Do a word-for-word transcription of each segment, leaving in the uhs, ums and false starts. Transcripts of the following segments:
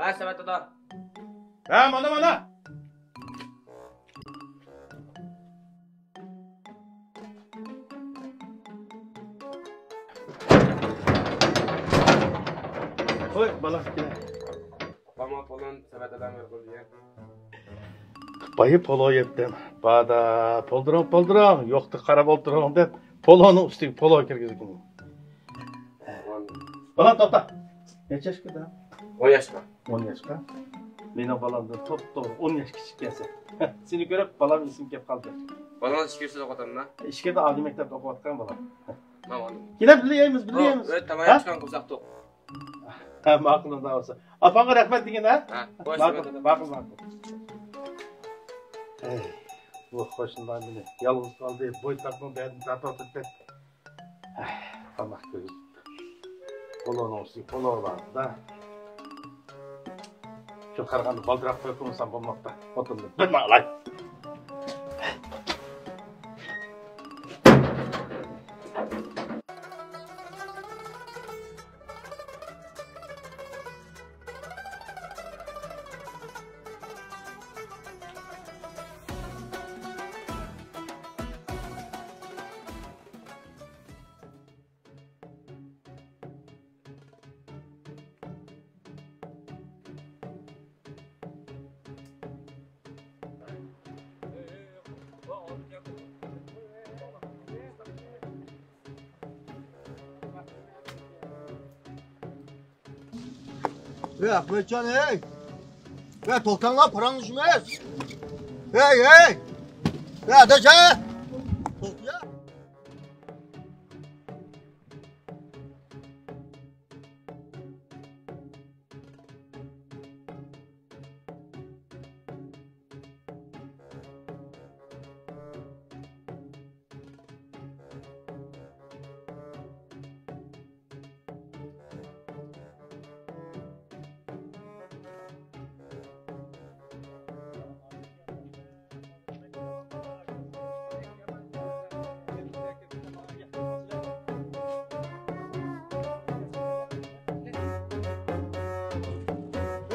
ھە، سەمەت دادا. ھە، مانا، مانا. قوي، بالا، كېلە. ئاپام پالون سەمەت دادام يوق دېگەن. بايا پالو يەتتىم. بادا، پولدۇرۇڭ، پولدۇرۇڭ، يوقتا قاراپ ئولتۇرۇڭ دەپ، پالونىڭ ئۈستىگە پالو كىرگۈزگىنى. بالام، توختا. نەچچە ياشقا كىردىڭ؟ ئون ياشقا. ئون ياشقا؟ مېنىڭ بالامدىن توپتوغرا ئون ياش كىچىككەنسەن. سېنى كۆرۈپ، بالام ئېسىمگە كېلىپ قالدى. بالىڭىز ئىچكىرىسىدە ئوقۇۋاتامدۇ؟ ئىچكىرىدە ئالىي مەكتەپتە ئوقۇۋاتقان بالام. كېلە، بىللە يەيمىز، بىللە يەيمىز. تاماق ئىچكەن قورساق توق. ھە، ماقۇل، ئۇنداق بولسا. ئاپاڭغا رەھمەت دېگىن، ھە؟ ھە، ماقۇل، ماقۇل، ماقۇل. ئەي، بۇ قوشنىلار مېنى يالغۇز قالدى، بوي تارتماي بەردىن تارتىۋاتىدۇ. ئەي، تاماق كۆرگۈزۈپتۇ. پولونىڭ ئۈستىگە پولو بار-دە. شۇ قارىغاندا بالدۇراق توي قىلمىسام بولماپتۇ. خوتۇننى بىرنى ئالاي. ۋەي، ئەخمەتجان، ھەي! ۋەي، توختاڭلار، پاراڭلىشىمىز! ھەي، ھەي! ۋەي، ئاداش، ھە! توختا!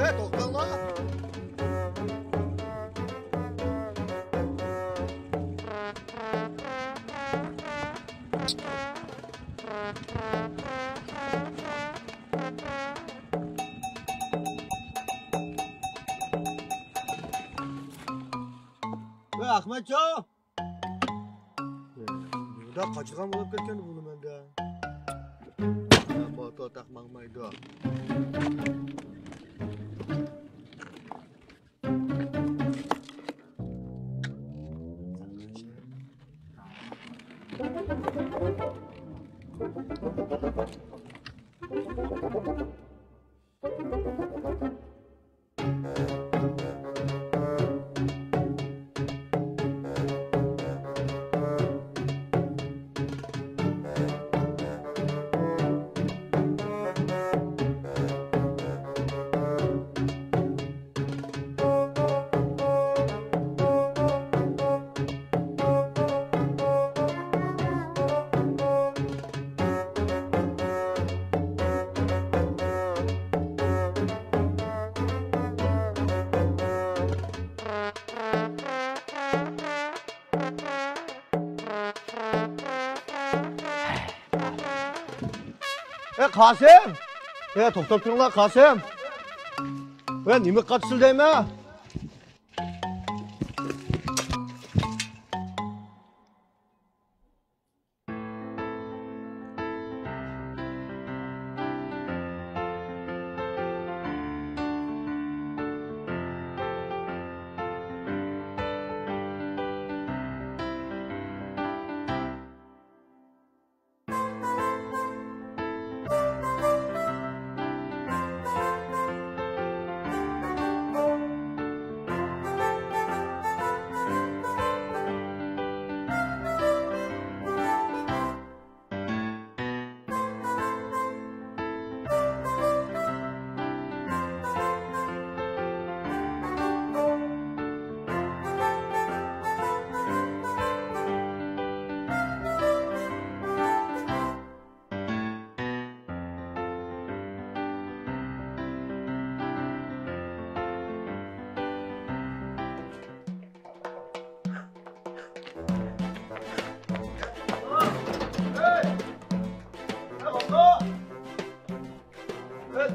ھەي، توختاڭلار! ۋەي، ئەخمەتجان! بۇدا قاچىدىغان بولۇپ كەتكەن بۇنى مەندە. موتور تاق ماڭمايدۇ. ئەي، قاسىم! ئەي، توختاپ تۇرۇڭلار، قاسىم! ئەي، نېمە قاتىسىل دەيمەن؟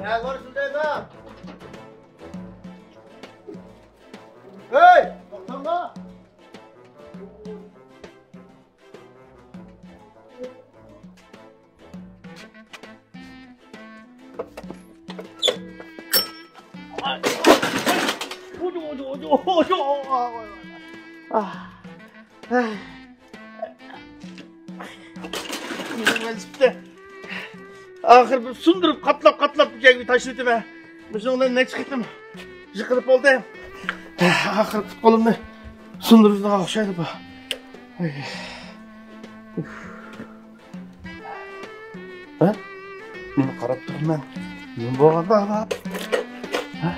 نەگە بارىسىز دەيمەن؟ ھەي، توختاڭلار! ئاخىر بىر سۇندۇرۇپ، قاتلاپ-قاتلاپ بۇ يەرگە تاشلىۋېتىمەن. مۇشۇنىڭ بىلەن نەچچە قېتىم يىقىلىپ بولدۇم. ئاخىرى پۇت-قولۇمنى سۇندۇرىدىغان ئوخشايدۇ بۇ. ھە؟ نېمە قاراپ تۇرىمەن؟ نېمە بولغاندا؟ ھە؟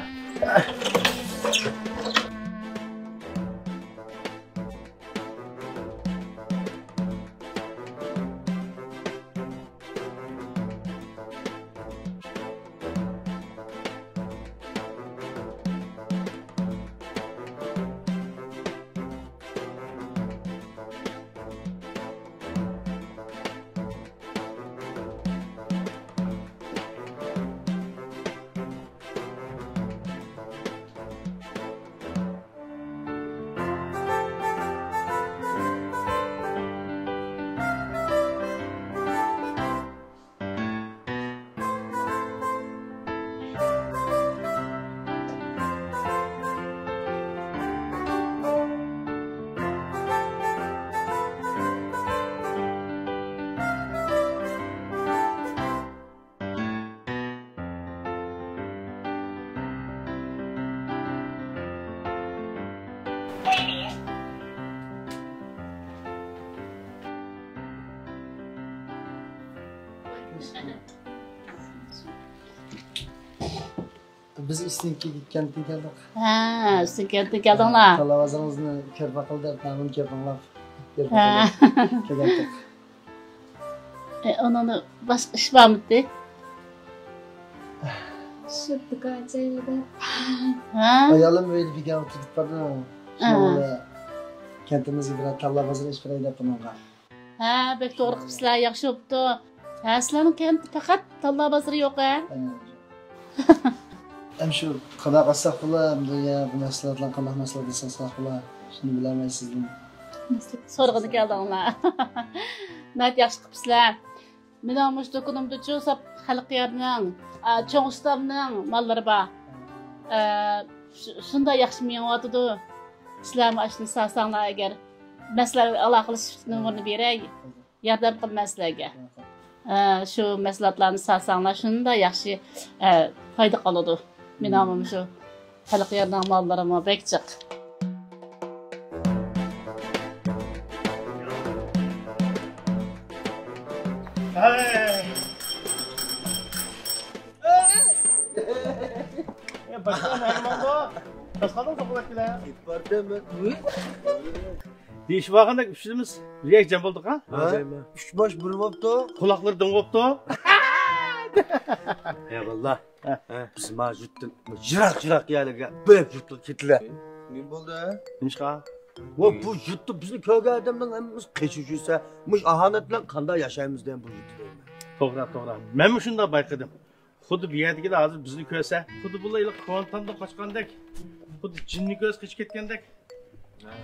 بىز ئۈستۈنكى كەنتتىن كەلدۇق. ھە، ئۈستۈنكى كەنتتىن كەلدىڭلار. تاللا بازىرىڭىزنى كۆرۈپ باقىلى دەپ، نامىنى كۆرۈپ ئاڭلاپ، كۆرۈپ ھە. باقىلى دەپ كەلگەنتۇق. ئۇنىڭدا باشقا ئىش بارمىدى؟ شۇ دۇكان جايىدا. ھە؟ ئايالىم ئۆيدە بىكار ئولتۇرۇپ بارىدۇ. ھە. شۇنىڭ بىلەن كەنتىمىزگە بىرەر تاللا بازىرى ئېچىپ بېرەي دەپ بۇنىڭغا. ھە، بەك توغرا قىپسىلەر، ياخشى بوپتۇ. ھە، سىلەرنىڭ كەنتتە پەقەت تاللا بازىرى يوق، ھە؟ ھە. ھەم شۇ قانداق ئالساق بولا، ئەمدى يا بۇ مەھسۇلاتلارنى قانداق مەھسۇلات دېسەڭ ساق بولا، شۇنى بىلەلمەي سىزدىن. سورىغىلى كەلدىڭلار. ناھايىتى ياخشى قىپسىلەر. مېنىڭ مۇشۇ دۇكىنىمدىچۇ ساپ خەلق يەرنىڭ، ئا، چوڭ ئۇستامنىڭ ماللىرى بار. ئە، شۇ-، شۇنداق ياخشى مېڭىۋاتىدۇ. سىلەرمۇ ئاشۇنى سالساڭلار ئەگەر، مەن سىلەرگە ئالاقىلىشىش نومۇرىنى بېرەي. ياردەم قىلىمەن سىلەرگە. ھە، شۇ مەھسۇلاتلارنى سالساڭلار شۇنداق ياخشى، ھە، پايدا قىلىدۇ. مېنىڭمۇ مۇشۇ خەلق يەرنىڭ ماللىرىمۇ بەك جىق. دېيىشىپ بارغاندەك ئۈچىمىز بىر يەرگە جەم بولدۇق، ھە؟ ھە. ئۈچ باش بىر بوپتۇ. قۇلاقلىرى دىڭ بوپتۇ. ھە، ۋاللا. ھە. بىز ما يۇرتتىن يىراق-يىراق يەرلەرگە بۆلەك يۇرتلارغا كېتىلە. نېمە بولدى؟ نېمىشقا؟ ۋە بۇ يۇرتتا بىزنى كۆرگەن ئادەمنىڭ ھەممىسى قېچىپ يۈرسە، مۇشۇ ئاھانەت بىلەن قانداق ياشايمىز دېگەن بۇ يۇرتتا دەيمەن. توغرا، توغرا. مەنمۇ شۇنداق بايقىدىم. خۇددى بۇ يەردىكىلەر ھازىر بىزنى كۆرسە، خۇددى بۇلار ھېلىقى كونتاندىن قاچقاندەك، خۇددى جىننى كۆرسە قېچىپ كەتكەندەك.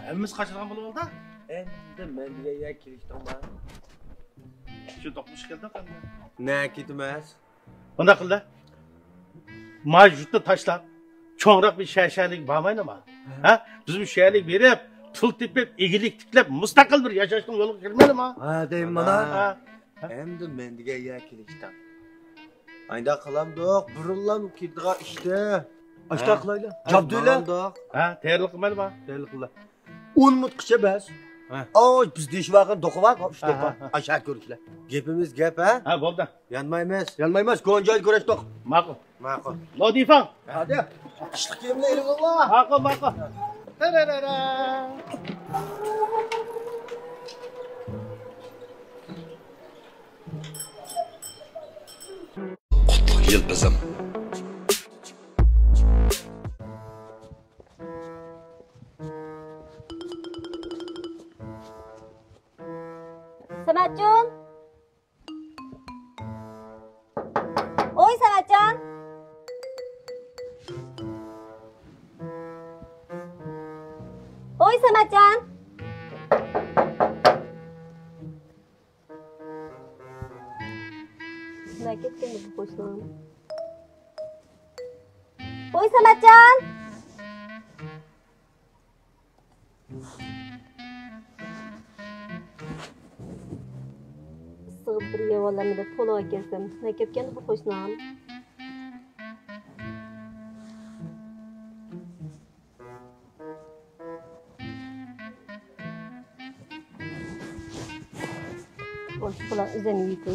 ھەممىسى قاچىدىغان بولۇۋالدى. ئەمدى مەن دېگەن يەرگە كېلىشتىڭما؟ شۇ دوقمۇش كەلدۇق ئەمدى. نە كېتىمىز؟ بۇنداق قىلدى. ما يۇرتنى تاشلاپ، چوڭراق بىر شەھەر شەھەرلىككە بارمايلىما؟ ھە؟ بىز بۇ شەھەرلىككە بېرىپ، پۇل تېپىپ، ئىگىلىك تىكلەپ، مۇستەقىل بىر ياشاشنىڭ يولىغا كىرمەيلىما؟ ھە، دەيمەن مانا. ھە. ئەمدى مەن دېگەن يەرگە كېلىشتىڭ. ئايدا قىلامدۇق، بۇرۇنلام كېتىدىغان ئىشتە. ئاشتا قىلايلى. جابدۇيلە. ھە، تەييارلىق قىلمايلىما؟ تەييارلىق قىلا. ئون مىنۇتقىچە بەس. ھە. ئاي، بىز دېيىشىۋالغان دوقا بار، ئۈچ ھە، دوقا. ھە، ھە. ئاشا كۆرۈشلەر. گېپىمىز گەپ، ھە؟ ھە، بولدى. يانمايمىز. يانمايمىز، كونا جايدا كۆرۈشتۇق. ماقۇل. ماقۇل. لودىفاڭ. ھادى. قىشلىق كىيىمنى ئېلىۋاللا. ماقۇل، ماقۇل. تەرەرەرە. قۇتلۇق يىلپىزىم. سەمەتجان! ۋوي، سەمەتجان! سەمەتجان! نەگە كەتكەن بۇ قوشنام؟ ۋوي سەمەتجان! ئىسسىغا بىر يەۋالامدە پولۇ ئەكەلسەم، نەگە كەتكەن بۇ قوشنام؟ بولسا بۇلار ئۆزەم يېيىتى.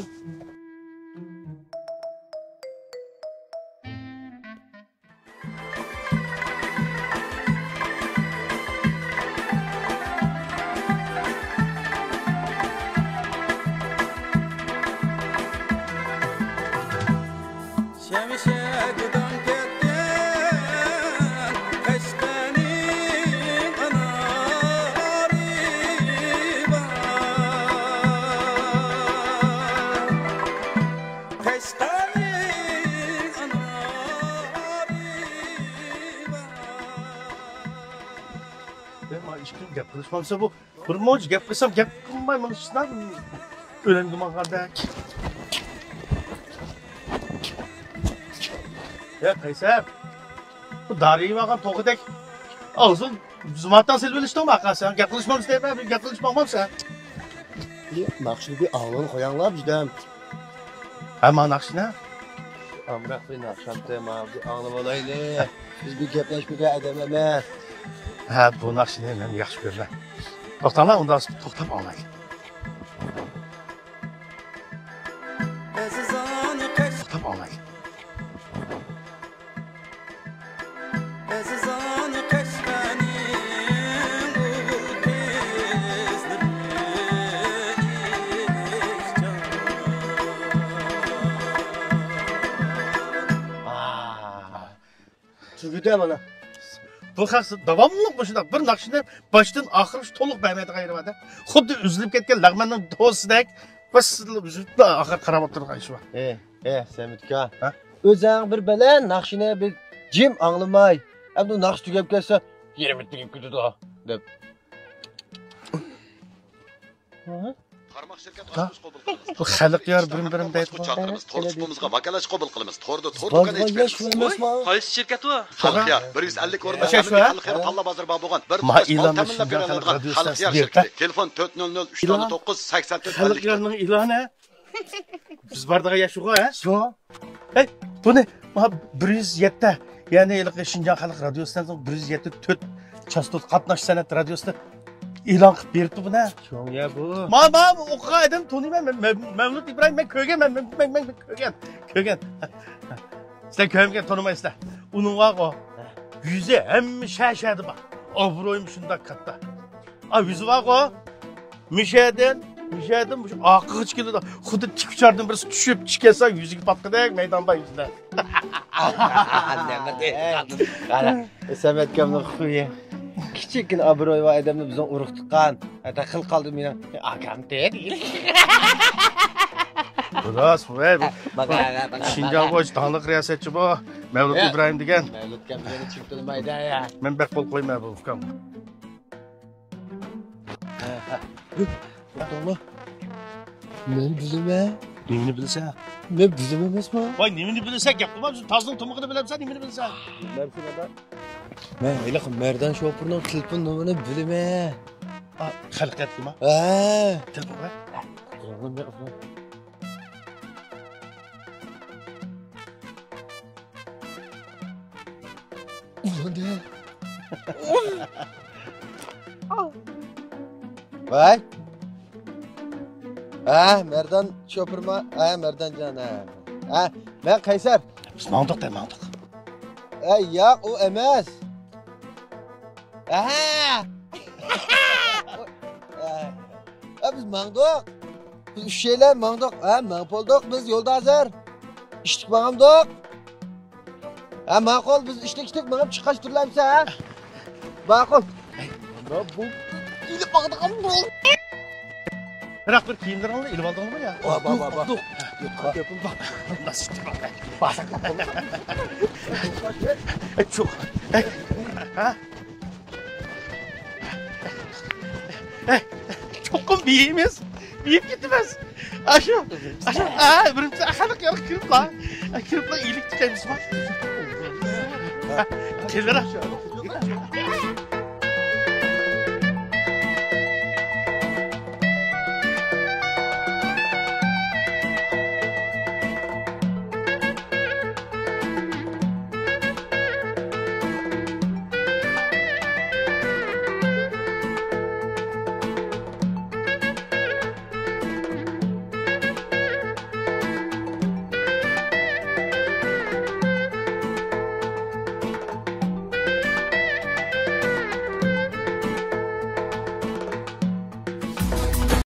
شەمشەردان كەتكەن قەشقەرنىڭ ئانارى بار. قەشقەرنىڭ ئانارى بار. مانا ئىككىم گەپ قىلىشمامسا بۇ. بىر مۇنچە گەپ قىلسام، گەپ قىلماي مانا شۇنداق ئۆلۈمگە ماڭغاندەك. يا قەيسەر، بۇ دارى يېۋالغان توخۇدەك ئاغزىڭ زۇماتاڭ سېلىۋېلىشتىڭمۇ ئاقا سەن؟ گەپ قىلىشمامسەن دەيمەن، گەپ قىلىشمامسەن؟ ناخشىنى بىر ئاڭلىنى قوياڭلار بىردەم. ھە، مانا ناخشىنى. ئامراق بىر ناخشامتى، مانا بىر ئاڭلىۋالايلى. بىز بىر گەپلەشمىگەن ئادەم ئەمەس. ھە، بۇ ناخشىنى مەن ياخشى كۆرىمەن. توختاڭلار، ئۇنداق توختاپ ئاڭلايلى. ئەزىزانە قەش- توختاپ ئاڭلايلى. ئەزىزانە قەشقەرنىڭ ئوغۇل قىزلىرى ئىشچان. تۈگىدى مانا. بۇ خەق داۋاملىق مۇشۇنداق بىر ناخشىنى باشتىن ئاخىرغىچە تولۇق بەرمەيدىغان يېرى بار-دە. خۇددى ئۈزۈلۈپ كەتكەن لەغمەننىڭ دوسىدەك. باشتىن ئۈزۈلۈپ ئاخىر قاراپ ئولتۇرىدىغان ئىشى بار. ئە، ئە، سەمەتكا. ھە؟ ئۆزەڭ بىر بەلەن ناخشىنى بىر جىم ئاڭلىماي، ئەمدى ناخشا تۈگەپ كەتسە، يېرىمى تۈگەپ كېتىدۇ، دەپ. قارماق شىركەت ئاچقۇچ قوبۇل قىلىمىز. بۇ خەلق يار بىرىم بىرىم دەيدىغۇ. چاقىرىمىز. تور سۇپىمىزغا ۋاكالەتچى قوبۇل قىلىمىز. توردا تور دۇكان ئېچىۋېتىمىز. قايسى شىركەت ئۇ؟ خەلق يار، بىر يۈز ئەللىك ئورۇندا ئەمەلىي خەلق يار تاللا بازىرى بار بولغان بىر تۇتاش مال تەمىنلەپ بېرىلىدىغان خەلق يار شىركىتى. تېلېفون تۆت نۆل نۆل ئۈچ نۆل توققۇز سەكسەن تۆت ئەللىك تۆت. خەلق يارنىڭ ئېلانى. بىز بارىدىغان يەر شۇغۇ، ھە؟ شۇ. ھەي، بۇنى ماڭا بىر يۈز يەتتە، يەنى ھېلىقى شىنجاڭ خەلق رادىيوسىنىڭ بىر يۈز يەتتە تۆت چاستوتا قاتناش سەنئەت رادىيوسىدا ئېلان قىلىپ بېرىپتۇ بۇنى. شۇڭ يا بۇ. ما، ما، بۇ ئوقۇغان ئادەم تونۇيمەن. مەن، مەن، مەۋلۇت ئىبراھىم، مەن كۆرگەن، مەن، مەن، مەن، مەن كۆرگەن، كۆرگەن. سىلەر كۆرمىگەن، تونۇمايسىلەر. ئۇنىڭ بارغۇ، يۈزى ھەممە شەھەردە بار. ئابرويىمۇ شۇنداق كاتتا. ئا، يۈزى بارغۇ، مىشەدىن، مىشەدىن مۇشۇ ئارقىغىچە كېلىدۇ. خۇددى تىك ئۇچاردىن بىرسى چۈشۈپ، چۈشۈپ كەتسە، يۈزىگە پاتقۇدەك مەيدان بار يۈزىدە. نېمە دەيدىغان؟ قارا، سەمەتكامنىڭ خۇيى. كىچىككىنە ئابرويى بار ئادەمنى بىزنىڭ ئۇرۇق تۇغقان. ھەتتا خىل قالدى مېنىڭ ئاكامتى. راست، ۋەي، بۇ شىنجاڭ بويىچە داڭلىق رىياسەتچى بۇ. مەۋلۇت ئىبراھىم دېگەن. مەۋلۇت ئاكام دېگەننى كىم تونۇمايدۇ يا؟ مەن بەك قول قويماي بۇ ئۇكام. توختاڭلار. مەن بىلىمەن. نېمىنى بىلىسەن؟ مەن بىلىمەن ئەمەسمۇ؟ ۋاي، نېمىنى بىلىسەن؟ گەپ قىلما، بىز تازىنىڭ تۇمىقىنى بىلەمسەن، نېمىنى بىلىسەن؟ مەن ھېلىقى مەردان شوپۇرنىڭ تېلېفون نومۇرىنى بىلىمەن. ئا، خەلق ئەتتىما؟ ھە. تېلېفون قىلە. ۋاي. ھە، مەردان شوپۇرما؟ ھە، مەردانجان، ھە. ھە، مەن قەيسەر. بىز ماڭدۇق دە، ماڭدۇق. ھە، ياق، ئۇ ئەمەس. ھە. ھە، بىز ماڭدۇق. بىز ئۈچەيلەن ماڭدۇق. ھە، ماڭىپ بولدۇق. بىز يولدا ھازىر. ئىشتىك ماڭامدۇق. ھە، ماقۇل، بىز ئىشتىك-ئىشتىك مېڭىپ چىققاچ تۇرۇلامسە، ھە؟ ماقۇل. بۇ ئېلىپ باقىدىغان بۇ. بىراق بىر كىيىملىرىڭنى ئېلىپ ئالدىڭمۇ يا؟ بار، بار، بار، بار. يوق، گەپىم بار. ناسىپ بار. بارساق بار. ئەي، چوق. ئەي، ھە؟ ھەي، چوقۇم بېيىمىز. بېيىپ كېتىمىز. ئاشۇ، ئاشۇ، ئا، بىرىنچى ئاخىرلىق يەرگە كىرىپلا. ئا، كىرىپلا ئىگىلىك تىكلەيمىز. قېنىراق.